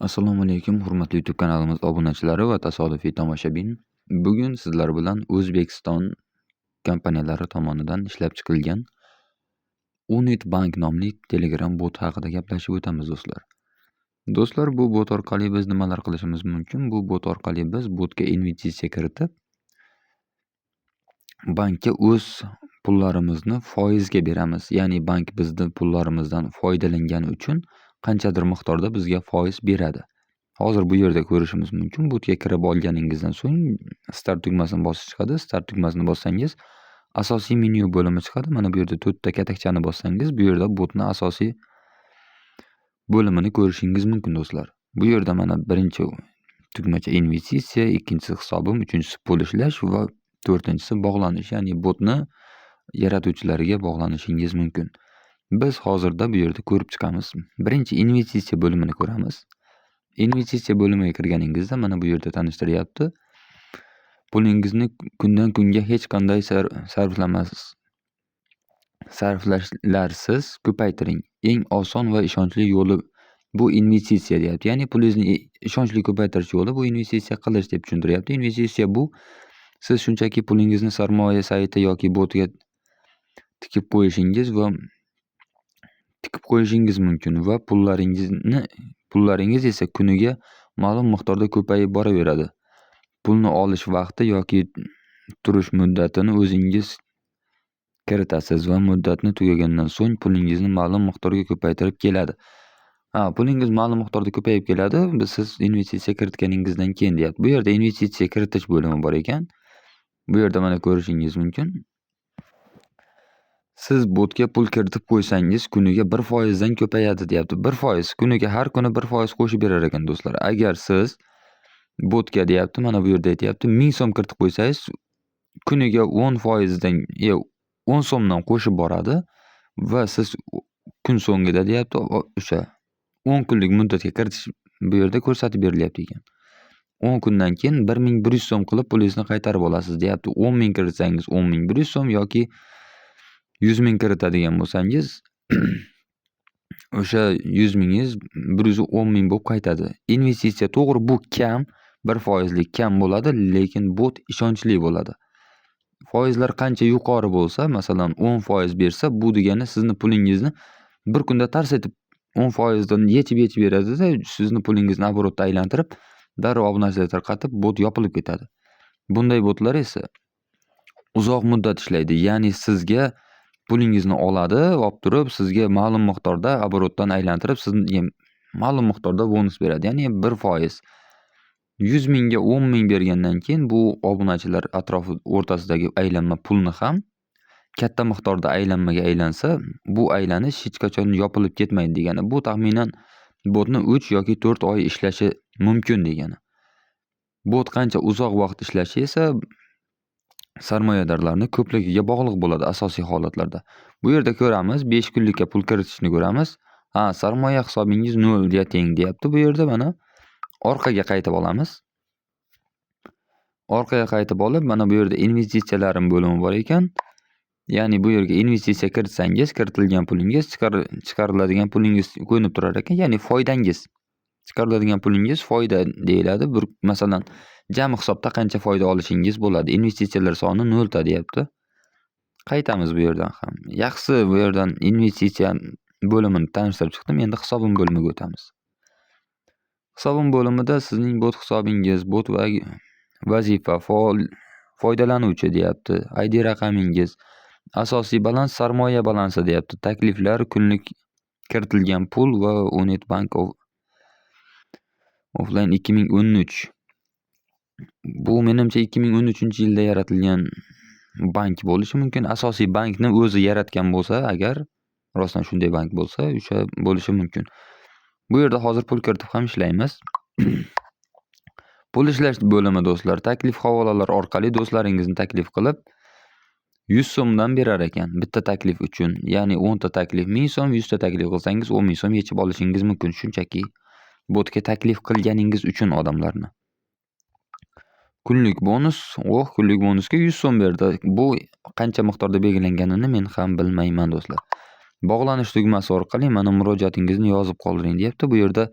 Assalomu alaykum, hurmatli YouTube kanalimiz obunachilari va tasodifiy tomoshabin. Bugun sizlar bilan O'zbekiston kompaniyalari tomonidan ishlab chiqilgan Unit Bank nomli Telegram bot haqida gaplashib o'tamiz, do'stlar. Do'stlar, bu bot orqali biz nimalar qilishimiz mumkin? Bu bot orqali biz botga investitsiya kiritib, bankka o'z pullarimizni foizga beramiz. Ya'ni bank bizni pullarimizdan foydalangani uchun qanchadir miqdorda bizga foiz beradi. Hozir bu yerda ko'rishimiz mumkin. Botga kirib olganingizdan so'ng start tugmasini bosish chiqadi. Start tugmasini bossangiz, asosiy menyu bo'limi chiqadi. Mana bu yerda to'rtta katakchani bossangiz, bu yerda botni asosiy bo'limini ko'rishingiz mumkin, do'stlar. Bu yerda mana birinchi tugmacha investitsiya, ikkinchisi hisobim, uchinchisi pul ishlash va to'rtinchisi bog'lanish, ya'ni botni yaratuvchilariga bog'lanishingiz mumkin. Biz hozirda bu yerda ko'rib chiqamiz. Birinchi investitsiya bo'limini ko'ramiz. Investitsiya bo'limiga kirganingizda mana bu yerda tanishtiryapti. Pulingizni kundan kunga hech qanday sarflashlarsiz ko'paytiring. Eng oson va ishonchli yo'li bu investitsiya, deyapti. Ya'ni pulingizni ishonchli ko'paytirish yo'li bu investitsiya qilish, deb tushuntiryapti. Investitsiya bu siz shunchaki pulingizni sarmoya sayti yoki botga tikib qo'yishingiz mumkin va pullaringiz esa kuniga ma'lum miqdorda ko'payib boraveradi. Pulni olish vaqti yoki turish muddatini o'zingiz kiritasiz va muddatni tugagandan so'ng pulingizni ma'lum miqdorga ko'paytirib keladi. Ha, pulingiz ma'lum miqdorda ko'payib keladi, siz investitsiya kiritganingizdan keyin, deyapti. Bu yerda investitsiya kiritish bo'limi bor ekan. Bu yerda mana ko'rishingiz mumkin. Siz botga pul kiritib qo'ysangiz, kuniga 1% dan ko'payadi, deyapti. 1% kuniga, har kuni 1% qo'shib berar ekan, do'stlar. Agar siz botga, deyapti, mana bu yerda aytyapti, 1000 so'm kiritib qo'ysangiz, kuniga 10% dan, 10 so'mdan qo'shib boradi va siz kun so'ngida, deyapti, o'sha 10 kunlik muddatga kiritish bu yerda ko'rsatib berilyapti ekan. 10 kundan keyin 1100 so'm qilib pulingizni qaytarib olasiz, deyapti. 10 ming kiritsangiz, 10 100 so'm yoki 100 ming kiritadigan bo'lsangiz, o'sha 100 mingingiz 110 ming bo'lib qaytadi. Investitsiya, to'g'ri, bu kam, 1 foizlik kam bo'ladi, lekin bot ishonchli bo'ladi. Foizlar qancha yuqori bo'lsa, masalan, 10% bersa, bu degani sizni pulingizni bir kunda tars etib 10% dan yechib-yechib beradida, sizni pulingizni оборот da aylantirib, darrov obunachilar tarqatib, bot yopilib ketadi. Bunday botlar esa uzoq muddat ishlaydi. Ya'ni sizga pulingizni oladi, olib turib, sizga ma'lum miqdorda оборот dan aylantirib, sizga ma'lum miqdorda bonus beradi. Ya'ni 1%. 100 mingga 10 ming bergandan keyin bu obunachilar atrofi o'rtasidagi aylanma pulni ham katta miqdorda aylanmaga aylansa, bu aylanish hech qachon yopilib ketmaydi degani. Bu taxminan botni 3 yoki 4 oy ishlashi mumkin degani. Bot qancha uzoq vaqt ishlashi esa sarmoyadorlarni ko'pligiga bog'liq bo'ladi asosiy holatlarda. Bu yerda ko'ramiz, 5 kunlikka pul kiritishni ko'ramiz. Ha, sarmoya hisobingiz 0 ga teng, deyapti bu yerda mana. Orqaga qaytib olamiz. Orqaga qaytib olib, mana bu yerda investitsiyalarim bo'limi bor ekan. Ya'ni bu yerga investitsiya kiritsangiz, kiritilgan pulingiz, chiqariladigan pulingiz ko'rinib turar ekan, ya'ni foydangiz. Chiqariladigan pulingiz foyda deyiladi. Bir masalan, jami hisobda qancha foyda olishingiz bo'ladi. Investitsiyalar soni nolta, deyapti. Qaytamiz bu yerdan ham. Yaxshisi, bu yerdan investitsiya bo'limini tanishtirib chiqdim. Endi hisobim bo'limiga o'tamiz. Hisobim bo'limida sizning bot hisobingiz, bot va vazifa, faol foydalanuvchi, deyapti. ID raqamingiz, asosiy balans, sarmoya balansi, deyapti. Takliflar, kunlik kiritilgan pul va Unit Bank offline 2013. Bu menimcha 2013-yilda yaratilgan bank bo'lishi mumkin. Asosiy bankni o'zi yaratgan bo'lsa, agar rostdan shunday bank bo'lsa, o'sha bo'lishi mumkin. Bu yerda hozir pul kiritib ham ishlaymiz. Pul ishlash bo'limi, do'stlar, taklif havolalar orqali do'stlaringizni taklif qilib 100 so'mdan berar ekan bitta taklif uchun. Ya'ni 10 ta taklif 1000 so'm, 100 ta taklif qilsangiz, 10 ming so'm yechib olishingiz mumkin. Shunchaki botga taklif qilganingiz uchun odamlarni. Kunlik bonus, oh, kunlik bonusga 100 so'm berdi. Bu qancha miqdorda belgilanganini men ham bilmayman, do'stlar. Bog'lanish tugmasi orqali mana murojaatingizni yozib qoldiring, deyapti. Bu yerda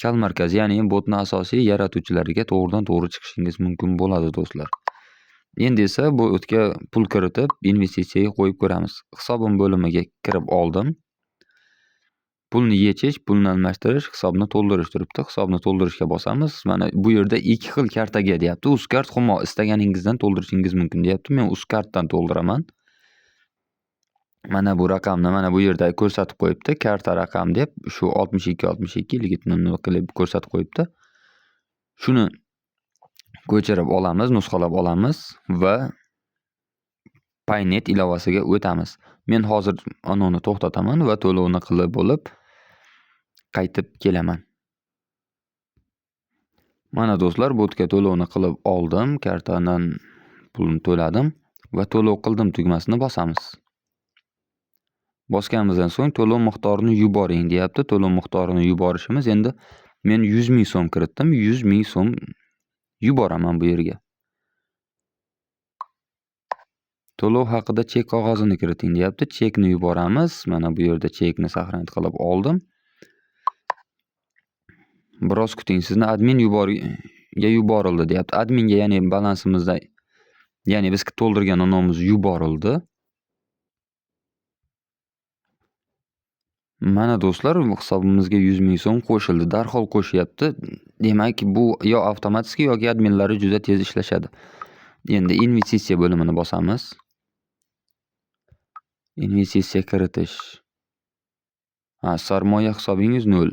Kal markaz, ya'ni botni asosiy yaratuvchilariga to'g'ridan-to'g'ri chiqishingiz mumkin bo'ladi do'stlar. Endi esa bu botga pul kiritib, investitsiyaga qo'yib ko'ramiz. Hisobim bo'limiga kirib oldim. Pulni yechish, pulni almashtirish, hisobni to'ldirish turibdi. Hisobni to'ldirishga bosamiz. Mana bu yerda ikki xil kartaga deyapti. Uzcard, Humo istaganingizdan to'ldirishingiz mumkin deyapti. Men Uzcarddan to'ldiraman. Mana bu raqamni mana bu yerda ko'rsatib qo'yibdi. Karta raqam deb shu 62 62 ligitni qilib ko'rsatib qo'yibdi. Shuni ko'chirib olamiz, nusxalab olamiz va Paynet ilovasiga o'tamiz. Men hozir anoni to'xtataman va to'lovni qilib bo'lib qaytib kelaman. Mana do'stlar, botga to'lovni qilib oldim, kartadan pulni to'ladim va to'lov qildim tugmasini bosamiz. Bosganimizdan so'ng to'lov miqdorini yuboring deyapti. To'lov miqdorini yuborishimiz, endi men 100 ming so'm kiritdim, 100 ming so'm yuboraman bu yerga. To'lov haqida chek qog'ozini kiriting deyapti. Chekni yuboramiz. Mana bu yerda chekni saqlanib qilib oldim. Biroz kuting, sizni admin yuborildi deyapti. Adminga, ya'ni balansimizda, ya'ni biz to'ldirgan nomimiz yuborildi. Mana do'stlar, hisobimizga 100 ming so'm qo'shildi. Darhol qo'shyapti. Demak, bu yo avtomatik yoki adminlari juda tez ishlashadi. Endi investitsiya bo'limini bosamiz. Investitsiya kiritish. Ha, sarmoya hisobingiz 0.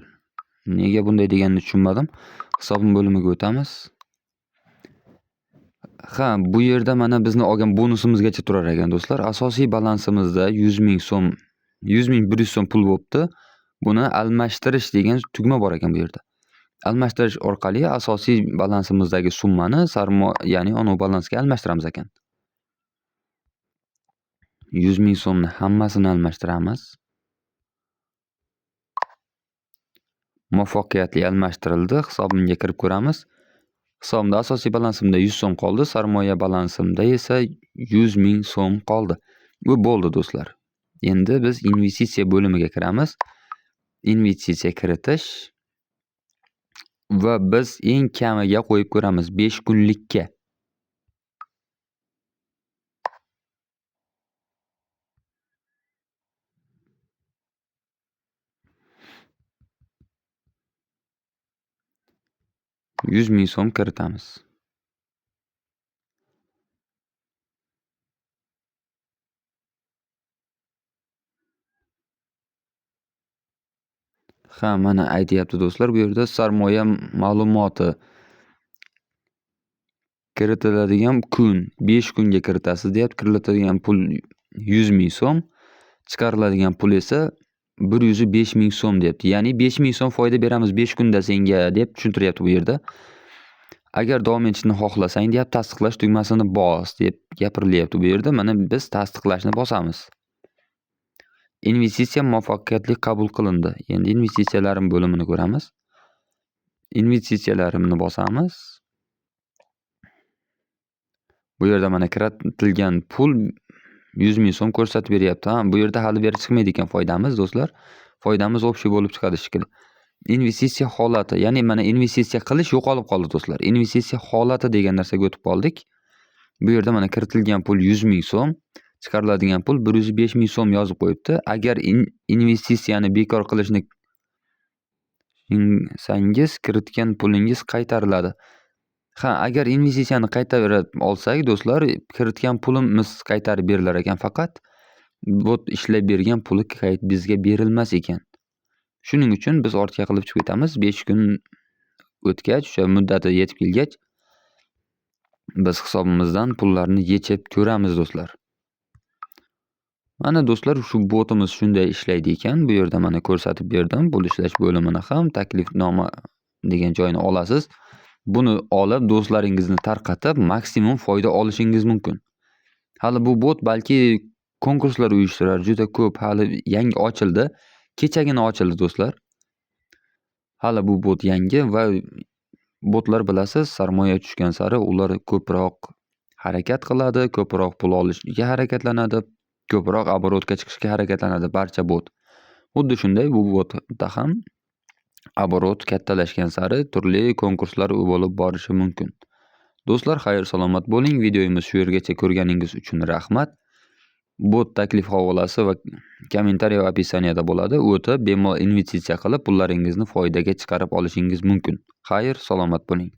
Nega bunday deganini tushunmadim. Hisobim bo'limiga o'tamiz. Ha, bu yerda mana bizni olgan bonusimizgacha turar ekan do'stlar. Asosiy balansimizda 100 ming so'm, 100 100 so'm pul bo'pti. Buni almashtirish degan tugma bor ekan bu yerda. Almashtirish orqali asosiy balansimizdagi summani ya'ni anu balansga almashtiramiz ekan. 100 ming so'mni hammasini almashtiramiz. Muvaffaqiyatli almashtirildi. Hisobimga kirib ko'ramiz. Hisobimda asosiy balansimda 100 so'm qoldi, sarmoya balansimda esa 100 ming so'm qoldi. Bu bo'ldi do'stlar. Endi biz investitsiya bo'limiga kiramiz. Investitsiya kiritish va biz eng kamiga qo'yib ko'ramiz 5 kunlikka. 100 ming so'm kiritamiz. Ha, mana aytyapti do'stlar, bu yerda sarmoya ma'lumoti kiritiladigan kun 5 kunga kiritasiz deyapti. Kiritiladigan pul 100 ming so'm, chiqariladigan pul esa 105 ming so'm deyapti. Ya'ni 5 ming so'm foyda beramiz 5 kunda senga deb tushuntiryapti bu yerda. Agar davom etishni xohlasang deyapti, tasdiqlash tugmasini bos deb gapirilyapti bu yerda. Mana biz tasdiqlashni bosamiz. Investitsiya muvaffaqiyatli qabul qilindi. Endi investitsiyalarim bo'limini ko'ramiz. Investitsiyalarimni bosamiz. Bu yerda mana kiritilgan pul 100 ming so'm ko'rsatib beryapti. Ha, bu yerda hali beri chiqmaydi ekan foydamiz do'stlar. Foydamiz общий bo'lib chiqadi shekilli. Investitsiya holati, ya'ni mana investitsiya qilish yo'qolib qoldi do'stlar. Investitsiya holati degan narsaga o'tib qoldik. Bu yerda mana kiritilgan pul 100 ming so'm, chiqariladigan pul 105 ming so'm yozib qo'yibdi. Agar investitsiyani bekor qilishni sangiz, kiritgan pulingiz qaytariladi. Ha, agar investitsiyani qaytarib olsak do'stlar, kiritgan pulimiz qaytarib berilar ekan faqat. Bot ishlab bergan puli bizga berilmas ekan. Shuning uchun biz ortga qilib chiqib ketamiz. 5 kun o'tgach, o'sha muddati yetib kelgach, biz hisobimizdan pullarni yechib ko'ramiz do'stlar. Mana do'stlar, shu botimiz shunday ishlaydi ekan. Bu yerda mana ko'rsatib berdim. Pul ishlash bo'limini ham, taklifnoma degan joyini olasiz. Buni olib do'stlaringizni tarqatib, maksimum foyda olishingiz mumkin. Hali bu bot balki konkurslar uyushtirar, juda ko'p, hali yangi ochildi. Kechagina ochildi do'stlar. Hali bu bot yangi va botlar bilasiz, sarmoya tushgan sari ular ko'proq harakat qiladi, ko'proq pul olishga harakatlanadi, ko'proq оборотga chiqishga harakatlanadi barcha bot. Xuddi shunday bu botda ham Оборот kattalashgan sari turli konkurslar bo'lib borishi mumkin. Do'stlar, xayr salomat bo'ling. Videomiz shu yergacha ko'rganingiz uchun rahmat. Bot taklif havolasi va комментарий va описание da bo'ladi. O'tib, bemalol investitsiya qilib, pullaringizni foydaga chiqarib olishingiz mumkin. Xayr, salomat bo'ling.